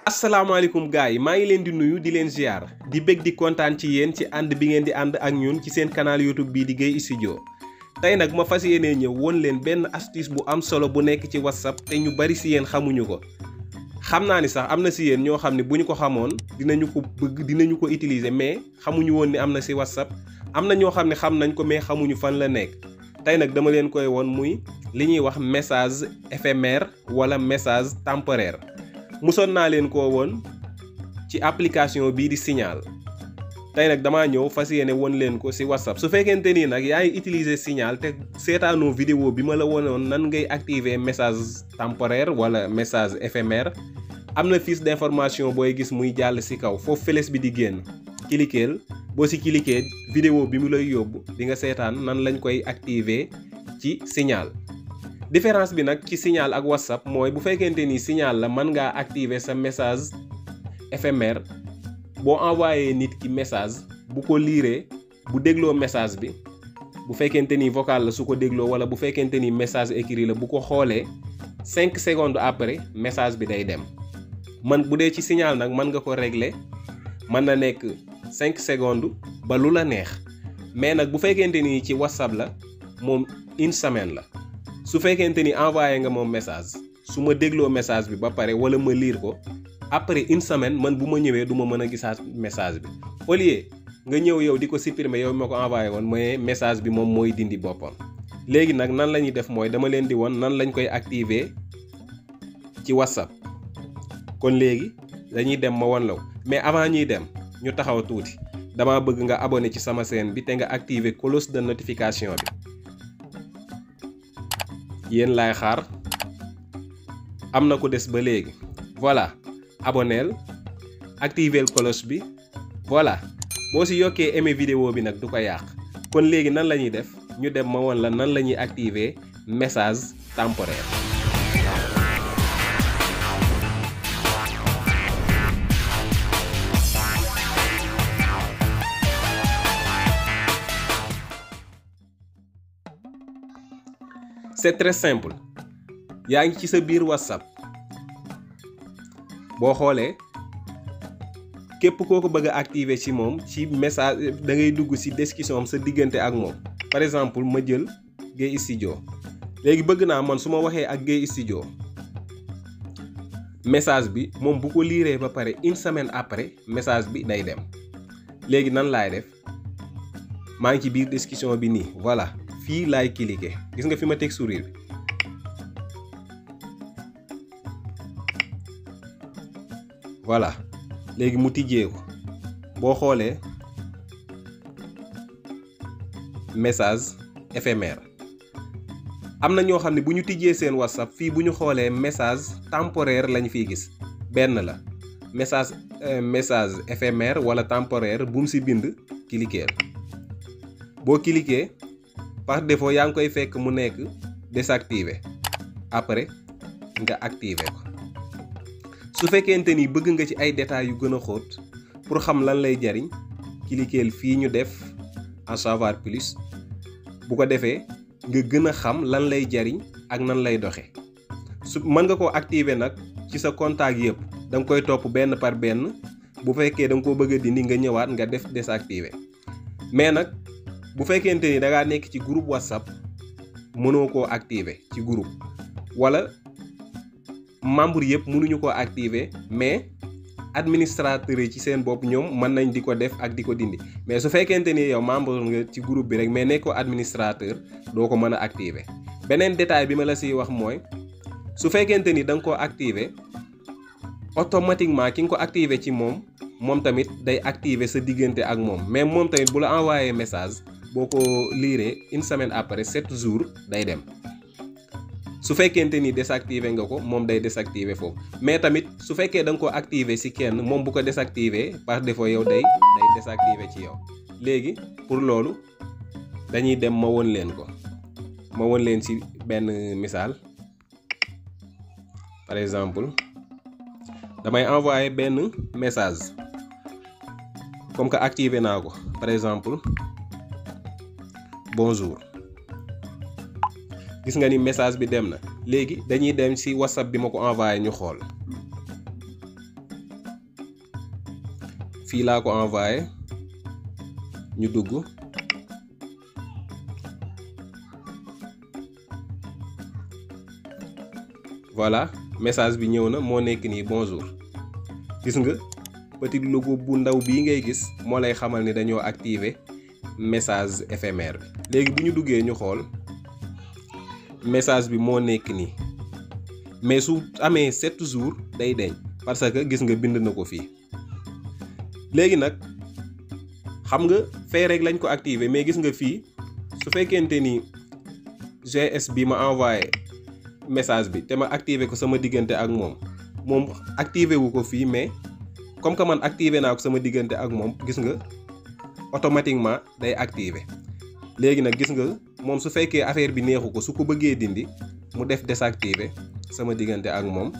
asalaamaaleykum gars yi maa ngi leen di nuyu di leen ziar di bég di kontaan ci yéen ci ànd bi ngeen di ànd ak ñun ci seen canal YouTube bii di Gueye Studio tey nag ma fas yéenee ñëw woon leen benn astuce bu am solo bu nekk ci WhatsApp te ñu bari si yéen xamuñu ko xam naa ni sax am na si yéen ñoo xam ne bu ñu ko xamoon dinañu ko bëgg dinañu ko utiliser mais xamuñu woon ni am na si WhatsApp am na ñoo xam ne xam nañ ko mais xamuñu fan la nekk tey nag dama leen koy woon muy li ñuy wax message éphémère wala message temporaire. musoon naa leen ko woon ci application bii di Signal tey nag damaa ñëw fas yéene woon leen ko ci WhatsApp su fekkente nii nag yaa ngi utiliser Signal te seetaanoo vidéo bi ma la wonoon nan ngay activer message temporaire wala message éphémère am na fiche d'information booy gis muy jàll ci kaw foofu flèche bi di génn cliqueel boo ci cliquer vidéo bi mu lay yóbbu di nga seetaan nan lañ koy activer ci Signal. différence bi nag ci Signal ak WhatsApp mooy bu fekkente ni Signal la mën ngaa activer sa message éphémère boo envoyé nit ki message bu ko liiree bu dégloo message bi bu fekkente ni vocal la su ko dégloo wala bu fekkente ni message écrit la bu ko xoolee 5 secondes après message bi day dem man bu dee ci Signal nag mën nga ko régler mën na nekk 5 secondes ba lu la neex mais nag bu fekkente ni ci WhatsApp la moom 1 semaine la. su fekkente ni envoyé nga moom message su ma dégloo message bi ba pare wala ma lire ko après 1 semaine man bu ma ñëwee du ma mën a gisaat message bi au lieu nga ñëw yow di ko supprimer yow ma ko envoyé woon mooy message bi moom mooy dindi boppam. léegi nag nan la ñuy def mooy dama leen di won nan lañ koy activer ci WhatsApp kon léegi dañuy dem ma won la mais avant ñuy dem ñu taxaw tuuti dama bëgg nga abonné ci sama chaîne bi te nga activer cloche de notification bi. yéen laay xaar am na ko des ba léegi voilà abonneel activer cloche bi voilà boo si yokkee aimé vidéo bi nag du ko yàq kon léegi nan la ñuy def ñu dem ma woon la nan la ñuy activer message temporaire. c'est très simple yaa ngi ci sa biir WhatsApp boo xoolee képp koo ko bëgg a activer ci moom ci message da ngay dugg ci description am sa diggante ak moom par exemple ma jël Gueye Studio léegi bëgg naa man su ma waxee ak Gueye Studio message bi moom bu ko liiree ba pare 1 semaine après message bi day dem léegi nan laay def maa ngi ci biir description bi nii voilà. fii laay cliquer gis nga fi ma teg sourire bi voilà léegi mu tijjee ko boo xoolee message éphémère am na ñoo xam ne bu ñu tijjee seen WhatsApp fii bu ñu xoolee message temporaire lañ fiy gis benn la message éphémère wala temporaire bu mu ci bind cliquer boo cliquer par défaut yaa ngi koy fekk mu nekk désactivé après nga activé ko su fekkente ni bëgg nga ci ay détails yu gën a xóot pour xam lan lay jariñ cliqueel fii ñu def en savoir plus bu ko defee nga gën a xam lan lay jariñ ak nan lay doxe su mën nga koo activé nag ci sa contact yëpp da nga koy topp benn par benn bu fekkee da nga koo bëgg a dindi nga ñëwaat nga def désactivé mais nag bu fekkente ni da ngaa nekk ci groupe WhatsApp mënoo koo activer ci groupe wala membre yëpp mënuñu koo activer mais administrateur yi ci seen bopp ñoom mën nañ di ko def ak di ko dindi mais su fekkente ni yow membre nga ci groupe bi rek mais nekkoo administrateur doo ko mën a activer. beneen détail bi ma la siy wax mooy su fekkente ni da nga koo activer automatiquement ki nga ko activer ci moom tamit day activer sa diggante ak moom mais moom tamit bu la envoyé message. boo ko liiree 1 semaine après 7 jours day dem su fekkente ni désactivé nga ko moom day désactivé foofu mais tamit su fekkee da nga ko activé ci kenn moom bu ko désactivé par défaut yow day désactivé ci yow léegi pour loolu dañuy dem ma won leen ko ma won leen ci benn misaal par exemple damay envoyer benn message comme que activé naa ko par exemple bonjour gis nga ni message bi dem na léegi dañuy dem ci WhatsApp bi ma ko envoyé ñu xool fii laa ko envoyé ñu dugg voilà message bi ñëw na moo nekk nii bonjour gis nga petit logo bu ndaw bii ngay gis moo lay xamal ni dañoo activer message éphémère bi. léegi bu ñu duggee ñu xool message bi moo nekk nii mais su amee 7 jours day deñ parce que gis nga bind na ko fii. léegi nag xam nga fee rek lañ ko activer mais gis nga fii su fekkente ni GS bi ma envoyé message bi te ma activer ko sama diggante ak moom activer wu ko fii mais comme que man activer naa ko sama diggante ak moom gis nga automatiquement day activer. léegi nag gis nga moom su fekkee affaire bi neexu ko su ko bëggee dindi mu def désactiver sama diggante ak moom.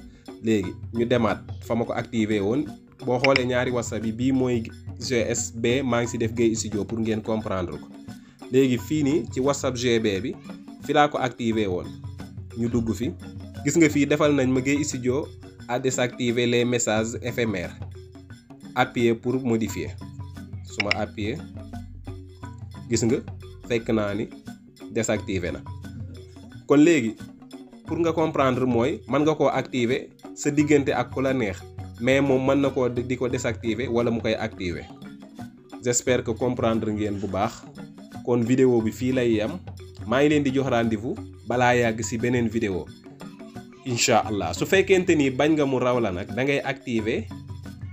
léegi ñu demaat fa ma ko activer woon boo xoolee ñaari whatsapp yi bii mooy GSB maa ngi si def Gueye Studio pour ngeen comprendre ko. léegi fii nii ci whatsapp GB bi fi laa ko activer woon ñu dugg fi gis nga fii defal nañ ma Gueye Studio à désactiver les messages éphémères, appuyer pour modifier. su ma appuyer gis nga fekk naa ni désactiver na. kon léegi pour nga comprendre mooy mën nga koo activer sa diggante ak ku la neex mais moom mën na koo di ko désactiver wala mu koy activer. j'espère que comprendre ngeen bu baax. kon vidéo bi fii lay yem maa ngi leen di jox rendez-vous balaa yàgg ci beneen vidéo incha allah. su fekkente ni bañ nga mu raw la nag da ngay activer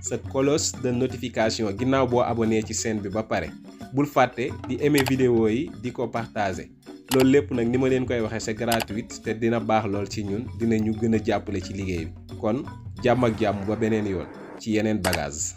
sa cloche de notification ginnaaw boo abonné ci chaîne bi ba pare. bul fàtte di aimer vidéo yi di ko partager loolu lépp nag ni ma leen koy waxee c'est gratuit te dina baax lool ci ñun dina ñu gën a jàppale ci liggéey bi. kon jàmm ak jàmm ba beneen yoon ci yeneen bagage